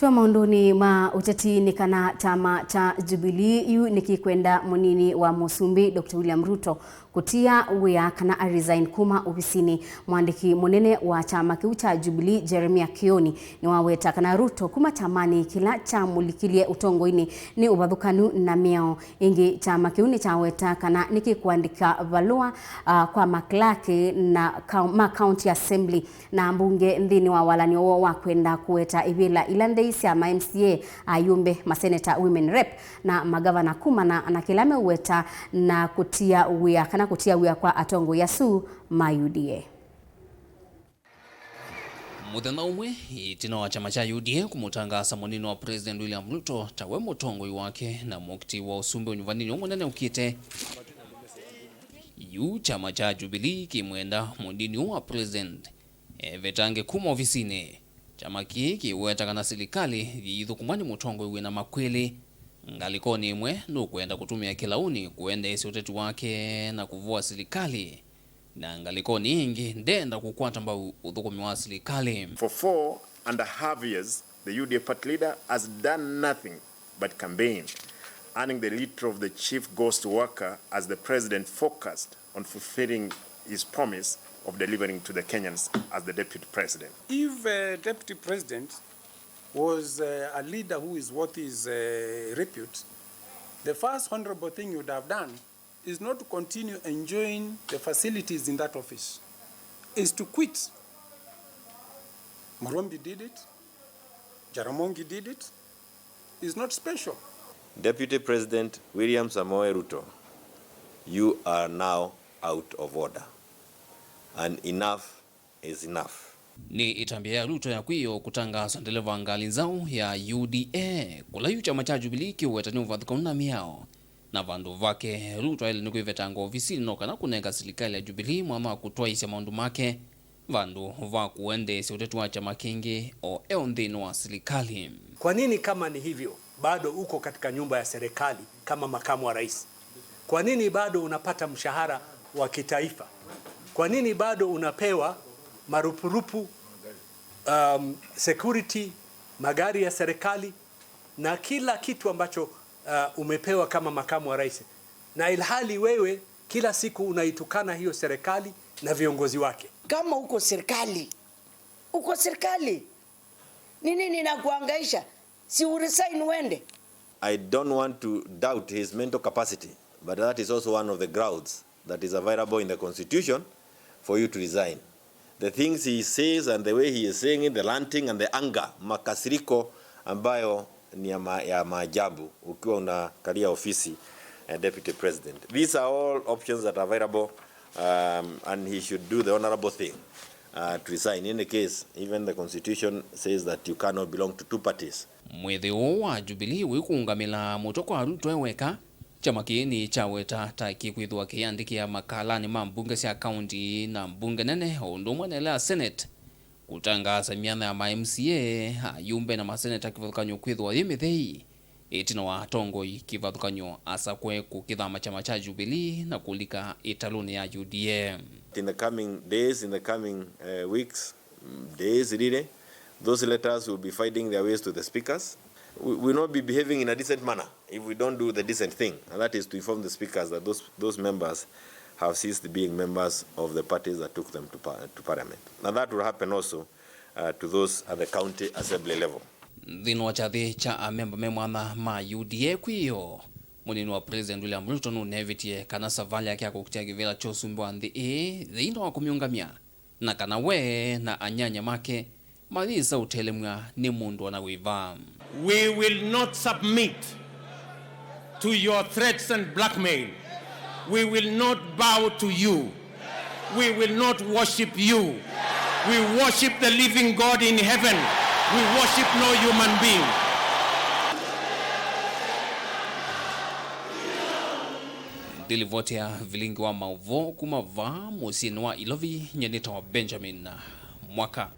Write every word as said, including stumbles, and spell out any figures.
Kwa maũndũnĩ ma ũteti nĩ kana kyama kya Jubilee yu nĩkĩkwenda mũnini wa mũsumbĩ Doctor William Ruto kũtia wĩa kana a resign kuma ovisinĩ. Mwandĩki mũnene wa kyama kĩu kya Jubilee, Jeremiah Kioni, nĩwaweta kana Ruto kuma kyamanĩ kĩla kyamũlikilye ũtongoinĩ nĩ ũvathũkanu na mĩao. Ĩngĩ, kyama kĩu nĩkyaweta kana nĩkĩkũandĩka valũa, ah, kwa maklaki na kau-, ma County Assembly na mbunge nthĩnĩ wa walany'o woo wa kwenda kũweta ivĩla ila ndei sya ma M C A, ayumbe, maseneta, women rep na magavana kumana na kĩla meũweta na kũtia wĩa kana kũtia wĩa kwa atongoi asu ma U D A. Mũthenya ũmwe ĩtina wa kyama kya U D A kũmũtangaasa mũnini wa President William Ruto ta we mũtongoi wake na mũkiti wa ũsumbĩ ũnyuvanĩnĩ ũmwe mũnene ũkĩte, yu kyama kya Jubilee kĩmwenda mũnini wa President evetange kuma ovisinĩ. Kyama kĩĩ kĩweta kana silikalĩ yĩithũkũmwa nĩ mũtongoi wĩna makwĩlĩ. Ngalĩkonĩ ĩmwe nũkwenda kũtũmĩa kĩlaũnĩ kũendeesya ũteti wake na kũvũa silikalĩ, na ngalĩkonĩ ĩngĩ ndenda kũkwata mbau ũthũkũmi wa silikalĩ. For four and a half years, the U D A party leader has done nothing but campaign, earning the letter of the chief ghost worker as the president focused on fulfilling his promise of delivering to the Kenyans as the deputy president. If, uh, deputy president was, uh, a leader who is worth his, uh, repute, the first honorable thing you would have done is not to continue enjoying the facilities in that office, is to quit. Murombi did it. Jaramogi did it. It's not special. Deputy President William Samoei Ruto, you are now out of order. And enough is enough. Nĩ ĩtambya ya Ruto ya kwĩyoo kũtangaasa ndeleva ngalĩ nzaũ ya U D A, kũla yu kyama kya Jubilee kĩũweta nĩ ũvathũkanu na mĩao. Na vandũ vake, Ruto aĩle nĩ kwĩvetanga ovisinĩ no kana kũnenga silikalĩ ya Jubilee mwanya wa kũtwaĩĩsya maũndũ make, vandũ va kũendeesya ũteti wa kyama kĩngĩ o e o nthĩnĩ wa silikalĩ. Kwa nini kama ni hivyo bado uko katika nyumba ya serikali kama makamu wa rais? Kwa nini bado unapata mshahara wa kitaifa? Kwa nini bado unapewa marupurupu, um, security, magari ya serikali na kila kitu ambacho, uh, umepewa kama makamu wa rais, na ilhali wewe kila siku unaitukana hiyo serikali na viongozi wake? Kama uko serikali, uko serikali. Ni nini inakuhangaisha? Si uresign uende. I don't want to doubt his mental capacity, but that is also one of the grounds that is available in the constitution for you to resign. The things he says and the way he is saying it, the ranting and the anger, makasiriko ambayo ni ya ma-, ya maajabu ukiwa unakalia ofisi ya deputy president. These are all options that are available, um, and he should do the honorable thing, uh, to resign. In any case, even the constitution says that you cannot belong to two parties. Mwĩthĩo ũũ wa Jubilee wĩkũũngamĩla mũtwe kwa Ruto e weka, kyama kĩĩ nĩkyaweta ta kĩkwĩthĩwa kĩyĩandĩkĩa makalanĩ ma mbunge sya kaunti na mbunge nene o ũndũ ũmwe na ĩla ya Senate, kũtangaasa myanya ya ma M C A, ayumbe na maseneta kĩvathũkany'o kwĩthĩwa yĩ mĩthei, ĩtina wa atongoi kĩvathũkany'o asakũe kũkĩthama kyama kya Jubilee na kũlika ĩtalũnĩ ya U D A. In the coming days, in the coming, uh, weeks, mm, days really, those letters will be finding their ways to the speakers. We will not be behaving in a decent manner if we don't do the decent thing, and that is to inform the speakers that those, those members have ceased being members of the parties that took them to par-, to parliament. And that will happen also, uh, to those at the county assembly level. Nthĩnĩ wa kyathĩ kya amemba me mwanya ma U D A kwĩyoo, mũnini wa President William Ruto nũneevitie kana savalĩ yake ya kũkitĩa kĩvĩla kya ũsumbĩ wa nthĩ ĩĩ yĩina wa kũmĩũngamya, na kana we na anyanya make mayĩsa ũtelemw'a nĩ mũndũ o na wĩva. We will not submit to your threats and blackmail. We will not bow to you. We will not worship you. We worship the living God in heaven. We worship no human being. Ndilivoti ya vilingi wa maũvoo kuma vaa mũsyĩnĩ wa Ilovi, nyie nĩtawa Benjamin Mwaka.